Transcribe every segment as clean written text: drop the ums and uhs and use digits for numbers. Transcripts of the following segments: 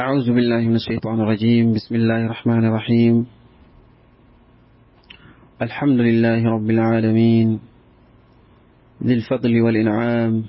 أعوذ بالله من الشيطان الرجيم. بسم الله الرحمن الرحيم. الحمد لله رب العالمين ذي الفضل والإنعام،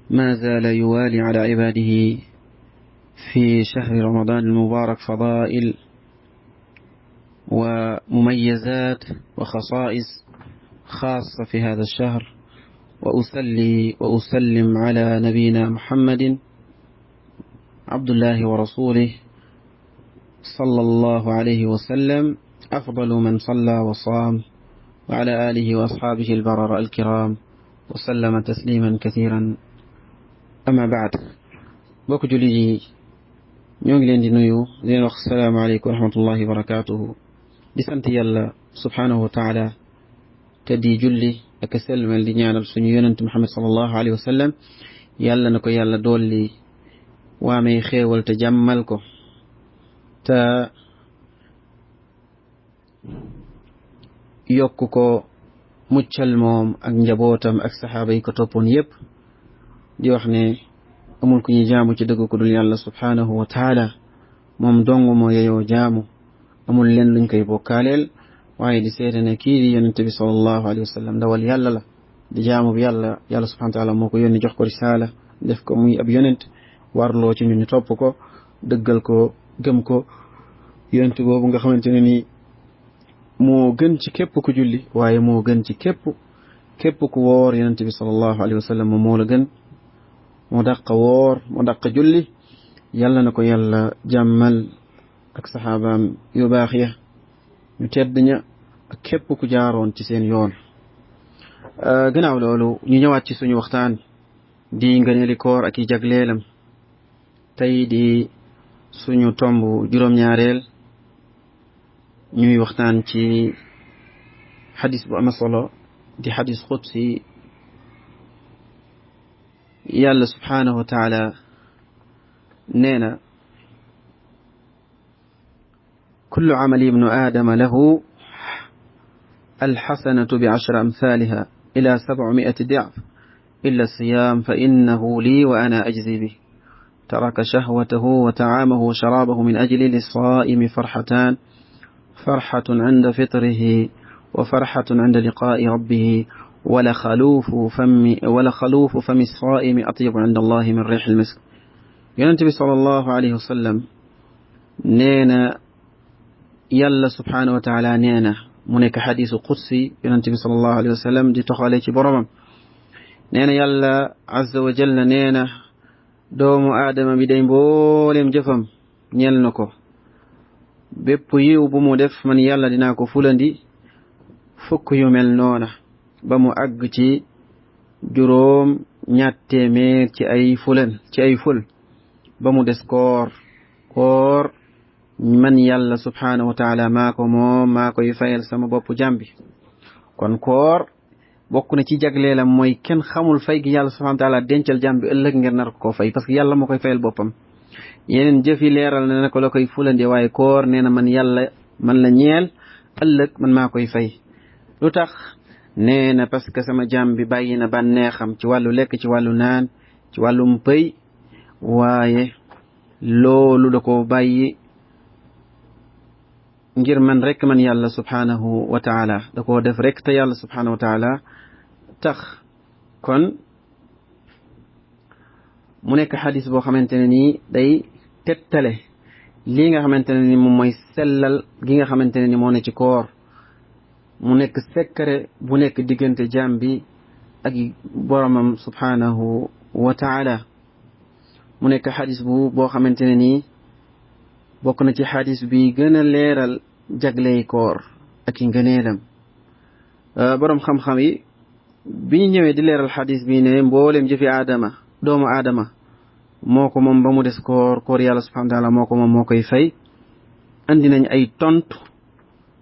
ما زال يوالي على عباده في شهر رمضان المبارك فضائل ومميزات وخصائص خاصة في هذا الشهر. وأصلي وأسلم على نبينا محمد عبد الله ورسوله صلى الله عليه وسلم، أفضل من صلى وصام، وعلى آله وأصحابه البرر الكرام، وسلم تسليما كثيرا. أما بعد، bokk jullit yi ñoo ngi leen di nuyu di leen wax assalaamu aleykum wa rahmatullahi wa barakatuhu. di sant yàlla subhaanahu wa taala te di julli ak selmal di ñaanal suñu yonent Muhammad sallallahu alayhi wa sallam, yàlla na ko yàlla dolli waamee xéewal te jàmmal ko te yokk ko muccal moom ak njabootam ak saxaaba yi ko toppoon yépp. di wax ne amul ku ñuy jaamu ci dëgg ko dul yàlla subhaanahu wa taala, moom dong moo yeyoo jaamu, amul leen luñ koy bokkaaleel. waaye di seede ne kii di yonente bi sallallahu alayhi wa sallam ndawal yàlla la, di jaamu bi yàlla subhaanahu wa taala moo ko yónni, jox ko risaala, def ko muy ab yonent, warloo ci ñu topp ko, dëggal ko, gëm ko. yonent boobu nga xamante ne ni moo gën ci képp ku julli, waaye moo gën ci képp ku woor. yonent bi sallallahu alayhi wa sallam moo la gën, moo dàq woor, moo dàq julli. yàlla na ko yàlla jàmmal ak saxaabaam yu baax ya ñu tedd ña ak képp ku jaaroon ci seen yoon. gannaaw loolu ñu ñëwaat ci suñu waxtaan di ngëneeli koor ak i jagleelam. tey di suñu tomb juróom-ñaareel, ñuy waxtaan ci xadis bu am solo di xadis xudsi. yàlla subhaanahu wa taala nee na: kullu amali ibnu aadama lahu alxasanatu bi ashri amthaliha ila 700 dicf illa siyam fa innahu lii wa ana ajzi bih. taraka shahwatahu wa taamahu wa sharabahu min ajli lissaa'imi farxatan cinda fitrihi wa farxatun cinda liqaa'i rabbihi wala xaluufu fami saa'imi atyabu cinda allahi min riixil misk. yonent bi sallallahu alayhi wa sallam nee na yàlla subhaanahu wa taala nee na, mu nekk xadiisu qudsi. yonent bi sallallahu alayhi wa sallam di toxale ci boromam nee na yàlla azza wa jalla nee na doomu aadama bi day mbooleem jëfam ñeel na ko, bépp yiw bu mu def man yàlla dinaa ko fulandi fukk yu mel noona ba mu àgg ci juróom ñaar téeméer ci ay ful ba mu des koor man yàlla subhaanahu wa taala maa koy fayal sama bopp jàmbi. kon koor bokk na ci jagleelam mooy kenn xamul fay gi yàlla subhaanahu wa taala dencal jàmbi ëllëg ngir nar ko fay, parce que yàlla moo koy fayal boppam. yeneen jëf yi leeral na ne ko la koy fulande, waaye koor nee na man yàlla man la ñeel ëllëg, man maa koy fay. lu tax? nee na parce que sama jàmbi bàyyi na bànneexam ci wàllu lekk, ci wàllu naan, ci wàllum pëy, waaye loolu da ko bàyyi ngir man rek man yàlla subhaanahu wa taala, da koo def rek te yàlla subhaanahu wa taala tax. kon mu nekk xadis boo xamante ne nii day tettale lii nga xamante ne ni moom mooy sellal gi nga xamante ne ni moo ne ci koor. mu nekk sekkare bu nekk diggante jaam bi ak boromam subhaanahu wa taala. mu nekk xadis boo xamante ne nii bokk na ci xadis bi gën a leeral jagley koor ak i ngëneelam. boroom xam-xam yi bi ñu ñëwee di leeral xadis bi ne mbooleem jëfi doomu aadama moo ko moom ba mu des koor yàlla subhaanahu wa taala moo ko moom, moo koy fay. andi nañ ay tontu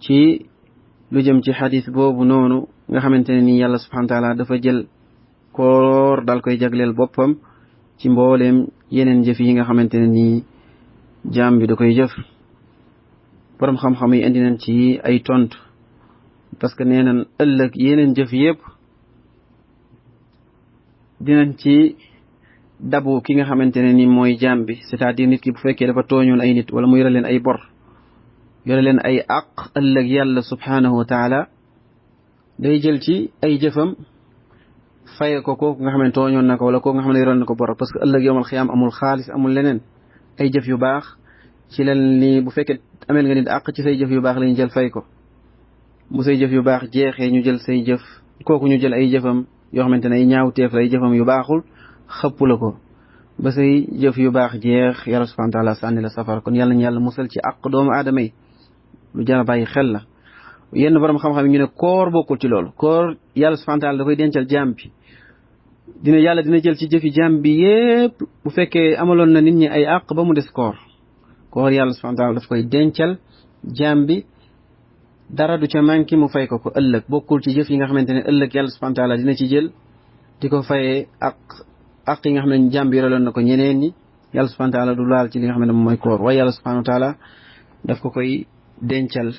ci lu jëm ci xadis boobu noonu nga xamante ne nii yàlla subhaanahu wa taala dafa jël koor dal koy jagleel boppam ci mbooleem yeneen jëf yi nga xamante ne nii jaam bi da koy jëf. borom xam-xam yi indi nañ ci ay tontu parce que nee nañ ëllëg yeneen jëf yépp dinañ ci dabu ki nga xamante ne ni mooy jaam bi c'est-à-dire nit ki bu fekkee dafa tooñoon ay nit wala mu yore leen ay bor yore leen ay àq ëllëg yàlla subhanahu wa taala day jël ci ay jëfam faye ko kooku nga xam ne tooñoon na ko wala kooku nga xam ne yoroon na ko bor parce que ëllëg yowmal xiyaam amul xaalis amul leneen ay jëf yu baax ci leen ni bu fekkee ameel nga nit àq ci say jëf yu baax lañu jël fay ko bu say jëf yu baax jeexee ñu jël say jëf kooku ñu jël ay jëfam yoo xamante ne ay ñaawteef la ay jëfam yu baaxul xëpp la ko ba say jëf yu baax jeex yàlla subhanahu wa taala sànni la safara kon yàlla ñu yàlla musal ci àq doomu aadama yi lu jar a bàyyi xel la yenn borom xam-xam yi ñu ne koor bokkul ci loolu koor yàlla subhanahu wa taala da koy dencal jaam bi yàlla dina jël ci jëfi jaam bi yépp bu fekkee amaloon na nit ñi ay àq ba mu des koor yàlla subhanahu wa taala daf koy dencal jaam bi dara du ca manqué mu fay ko ëllëg bokkul ci jëf yi nga xamante ne ëllëg yàlla subhanahu wa taala dina ci jël di ko fayee ak yi nga xam ne jaam bi yoraloon na ko ñeneen ñi yàlla subhanahu wa taala du laal ci li nga xam ne moom mooy koor waaye yàlla subhanahu wa taala daf ko koy dencal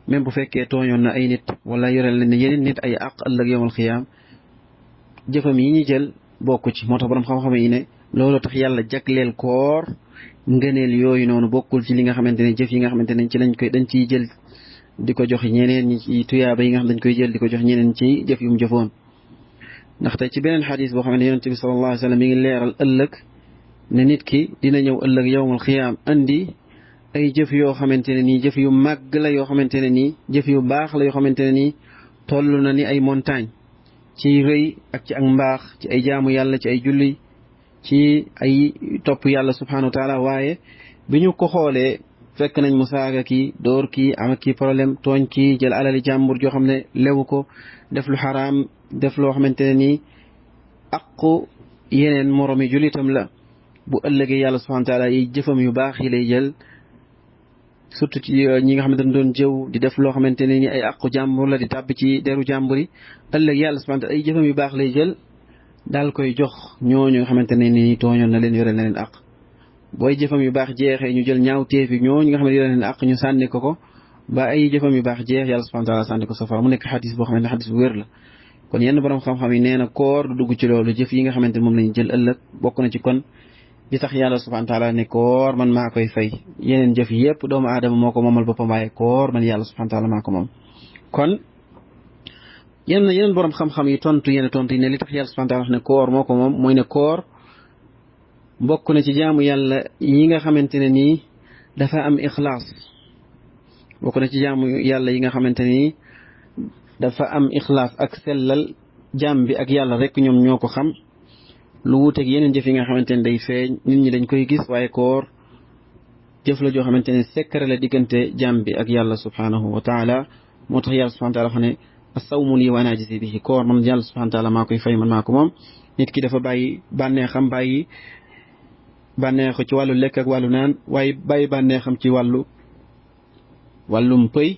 même bu fekkee tooñoon na ay nit wala yorel na yeneen nit ay àq ëllëg yawmal xiyaam jëfam yi ñu jël bokku ci moo tax borom xam-xam yi ne loolu tax yàlla jagleel koor ngëneel yooyu noonu bokkul ci li nga xamante ne jëf yi nga xamante ne ci dañ ciy jël di ko jox ñeneen ñi ci tuyaaba yi nga xam dañ koy jël di ko jox ñeneen ci jëf yu mu jëfoon ndaxte ci beneen xadis boo xam ne yonente bi sallallahu alayhi wa sallam mi ngi leeral ëllëg ne nit ki dina ñëw ëllëg yawmal xiyaam andi ay jëf yoo xamante ne nii jëf yu màgg la yoo xamante ne nii jëf yu baax la yoo xamante ne nii toll na ni ay montagne ci rëy ak ci ak mbaax ci ay jaamu yàlla ci ay julli ci ay topp yàlla subhanahu wa taala waaye bi ñu ko xoolee fekk nañ mu saaga kii dóor kii am ak kii problème tooñ kii jël alali jàmbur joo xam ne lewu ko def lu xaraam def loo xamante ne nii aqu yeneen moromi jullitam la bu ëllëgee yàlla subhanahu wa taala yi jëfam yu baax yi lay jël surtout ci ñi nga xam ne dañ doon jëw di def loo xamante ne ni ay aqu jàmbur la di tàbbi ci deru jàmbur yi ëllëg yàlla subhanahu wa taala ay jëfam yu baax lay jël daal koy jox ñooñu nga xamante ne ni tooñoon na leen yoreel na leen àq booy jëfam yu baax jeexee ñu jël ñaaw teefi ñooñu nga xam ne yoreel na leen àq ñu sànni ko ba ay jëfam yu baax jeex yàlla subhanahu wa taala sànni ko safara mu nekk xadis boo xam ne xadis bu wér la kon yenn borom xam-xam yi nee na koor du dugg ci loolu jëf yi nga xamante ne moom lañu jël ëllëg bokk na ci kon bi tax yàlla subhanahu wa taala ne koor man maa koy fay yeneen jëf yépp doomu aadama moo ko moomal boppam waaye koor man yàlla subhanahu wa taala maa ko moom kon yeneen borom xam-xam yi tontu yi ne li tax yàlla subhanahu wa taala wax ne koor moo ko moom mooy ne koor bokk na ci jaamu yàlla yi nga xamante ne nii dafa am ixlaas bokk na ci jaamu yàlla yi nga xamante ne nii dafa am ixlaas ak sellal jaam bi ak yàlla rek ñoom ñoo ko xam lu wuuteeg yeneen jëf yi nga xamante ne day feeñ nit ñi dañ koy gis waaye koor jëf la joo xamante ne secret la diggante jaam bi ak yàlla subhanahu wa taala moo tax yàlla subhanahu wa taala wax ne as-sawmu lii wa ana ajzi bihi koor man yàlla subhanahu wa taala maa koy fay man maa ko moom nit ki dafa bàyyi bànneexam bàyyi bànneexu ci wàllu lekk ak wàllu naan waaye bàyyi bànneexam ci wàllum pëy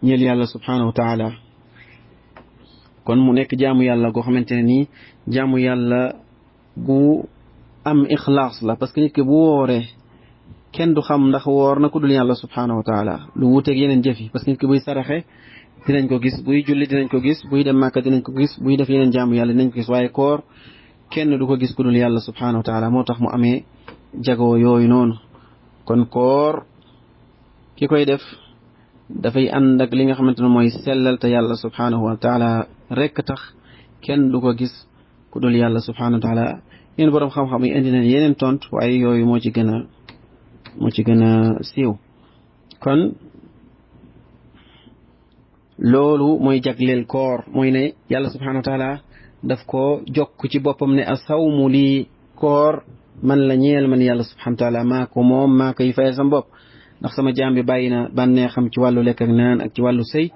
ñeel yàlla subhanahu wa taala kon mu nekk jaamu yàlla goo xamante ne nii jaamu yàlla gu am ixlaas la parce que nit ki bu wooree kenn du xam ndax woor na ku dul yàlla subhanahu wa taala lu wuuteeg yeneen jëf yi parce que nit ki buy saraxe dinañ ko gis buy julli dinañ ko gis buy dem màkka dinañ ko gis buy def yeneen jaamu yàlla dinañ ko gis waaye koor kenn du ko gis ku dul yàlla subhanahu wa taala moo tax mu amee jagoo yooyu noonu kon koor ki koy def dafay ànd ak li nga xamante ne mooy sellal te yàlla subhanahu wa taala rekk tax kenn du ko gis ku dul yàlla subhanahu wa taala yéen borom xam-xam yi indi nañ yeneen tontu waaye yooyu moo ci gën a siiw kon loolu mooy jagleel koor mooy ne yàlla subhanahu wa taala daf ko jokk ci boppam ne asawmu lii koor man la ñeel man yàlla subhanahu wa taala maa ko moom maa koy fayal sama bopp ndax sama jaam bi bàyyi na bànneexam ci wàllu lekk ak naan ak ci wàllu sëy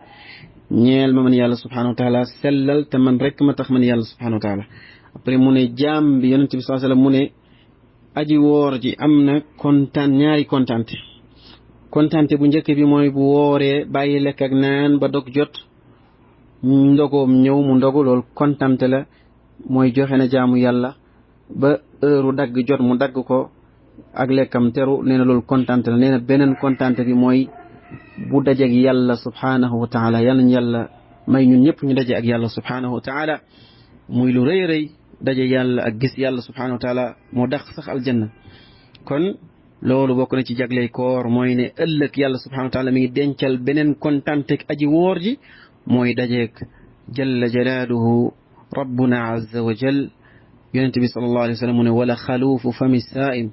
ñeel ma man yàlla subhanahu wa taala sellal te man rek ma tax man yàlla subhanahu wa taala après mu ne jaam bi yonent bi sallallahu alayhi wasallam mu ne aji woor ji am na ñaari kontante bu njëkk bi mooy bu wooree bàyyi lekk ak naan ba dog jot ndogoom ñëw mu ndogu loolu kontante la mooy joxe na jaamu yàlla ba heure dagg jot mu dagg ko ak lekkam teru nee na loolu kontante la nee na beneen kontante bi mooy bu dajeeg yàlla subhanahu wa taala yàlla ñu yàlla may ñun ñëpp ñu daje ak yàlla subhanahu wa taala muy lu rëy rëy daje yàlla ak gis yàlla subhanahu wa taala moo dàq sax aljanna. kon loolu bokk na ci jagley koor mooy ne ëllëg yàlla subhanahu wa taala mi ngi dencal beneen kontantek aji woor ji mooy dajeeg jalla jalaaluhu rabbuna azza wa jal. yonente bi sallallahu alayhi wa sallam mu ne wala xaluufu fami saa'im,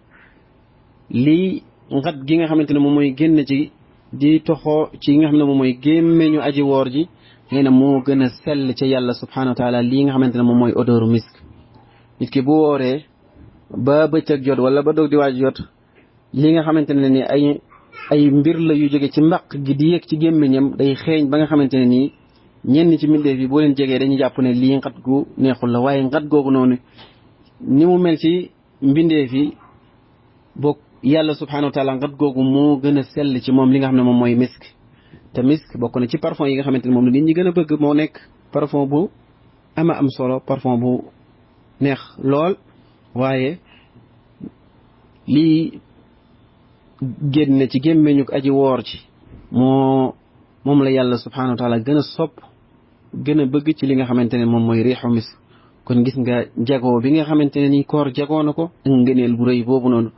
lii ngat gi nga xamante ne moom mooy génn ci di toxoo ci nga xam ne moom mooy gémmeñu aji woor ji nee na moo gën a sell ca yàlla subhanahu wa taala lii nga xamante ne moom mooy odooru misk. nit ki bu wooree ba bëccëg jot wala ba doog di waaj jot li nga xamante ne ni ay mbir la yu jóge ci mbaq gi di yëg ci gémmiñam day xeeñ ba nga xamante ne nii ñenn ci mbindeef yi boo leen jegee dañuy jàpp ne lii ngat gu neexul la, waaye ngat googu noonu ni mu mel ci mbindeef yi bokk yàlla subhanahu wa taala ngat googu moo gën a sell ci moom li nga xam ne moom mooy misk. te misk bokk na ci parfum yi nga xamante ne moom la nit ñi gën a bëgg, moo nekk parfum bu am solo, parfum bu neex lool. waaye lii génne ci gémmeñu aji woor ci moom la yàlla subhanahu wa taala gën a sopp gën a bëgg ci li nga xamante ne moom mooy riixu misk. kon gis nga jagoo bi nga xamante ne ni koor jagoo na ko ak ngëneel bu rëy boobu noonu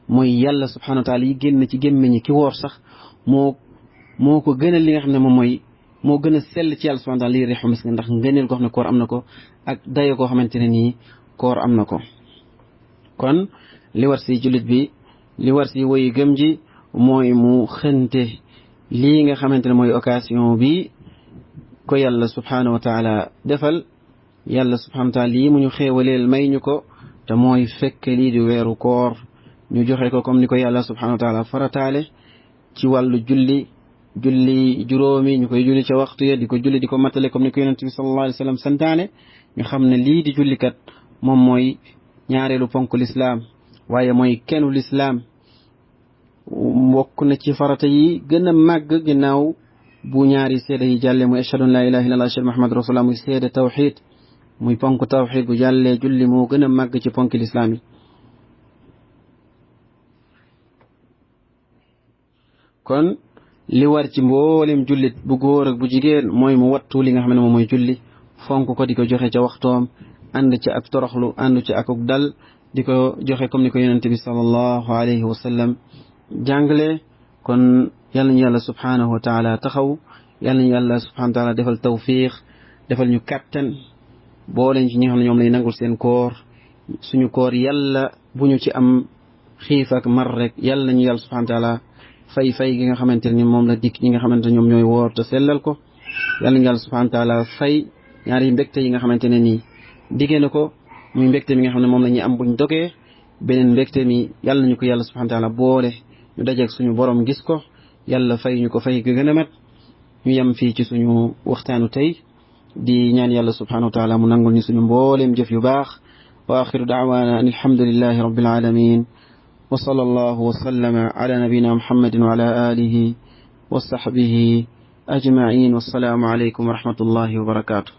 mooy yàlla subhanahu wa taala yi génn ci gémmeñi ki woor sax moo ko gënal li nga xam ne moom mooy moo gën a sell ci yàlla subhanahu wa taala lii riixu misk, ndax ngëneel koo xam ne koor am na ko ak dayo koo xamante ne nii koor am na ko. kon li war si jullit bi, li war si woy gëm ji mooy mu xënte lii nga xamante ne mooy occasion bi ko yàlla subhanahu wa taala defal. yàlla subhanahu wa taala lii mu ñu xéewaleel may ñu ko te mooy fekk lii di weeru koor ñu joxe ko comme ni ko yàlla subhanahu wa taala farataale ci wàllu julli juróomi ñu koy julli ca waxtu ya di ko julli di ko matale comme ni ko yonent bi sallallahu alayhi wa sallam santaane. ñu xam ne lii di jullikat moom mooy ñaareelu ponk lislaam, waaye mooy kennu lislaam, bokk na ci farata yi gën a màgg ginnaaw bu ñaari seede yi jàllee muy ashhadu an la ilaha illallah ashhadu muhammad rasulullah muy seede tawxid, muy ponk tawxid bu jàllee julli moo gën a màgg ci ponk lislaam yi. kon li war ci mboolem jullit bu góor ak bu jigéen mooy mu wattu li nga xam ne moom mooy julli, fonk ko di ko joxe ca waxtoom, ànd ci ak toroxlu, ànd ci akuk dal, di ko joxe comme ni ko yonente bi sallallahu alayhi wa sallam jàngale. kon yàlla ñu yàlla subhanahu wa taala taxaw, yàlla ñu yàlla subhanahu wa taala defal tawfiq, defal ñu kàttan, booleen ci ñi nga xam ne ñoom lay nangul seen koor. suñu koor yàlla bu ñu ci am xiif ak mar rek, yàlla ñu yàlla subhanahu wa taala fay gi nga xamante ne moom la dikk ñi nga xamante ne ñoom ñooy woor te sellal ko. yàlla ñu yàlla subhanahu wa taala fay ñaari mbégte yi nga xamante ne nii diggee na ko, muy mbégte mi nga xam ne moom la ñuy am buñ dogee, beneen mbégte mi yàlla ñu ko yàlla subhanahu wa taala boole ñu dajeeg suñu borom gis ko, yàlla fay ñu ko fay gi gën a mat. ñu yem fii ci suñu waxtaanu tey di ñaan yàlla subhanahu wa taala mu nangul ñu suñu mbooleem jëf yu baax. wa axiru da'waana an alhamdulillahi rabbil alamin wa sallallahu wa sallama ala nabina muhammadin wa ala alihi wa sahbihi ajma'in. wassalaamu alaykum wa rahmatullahi wa barakatuh.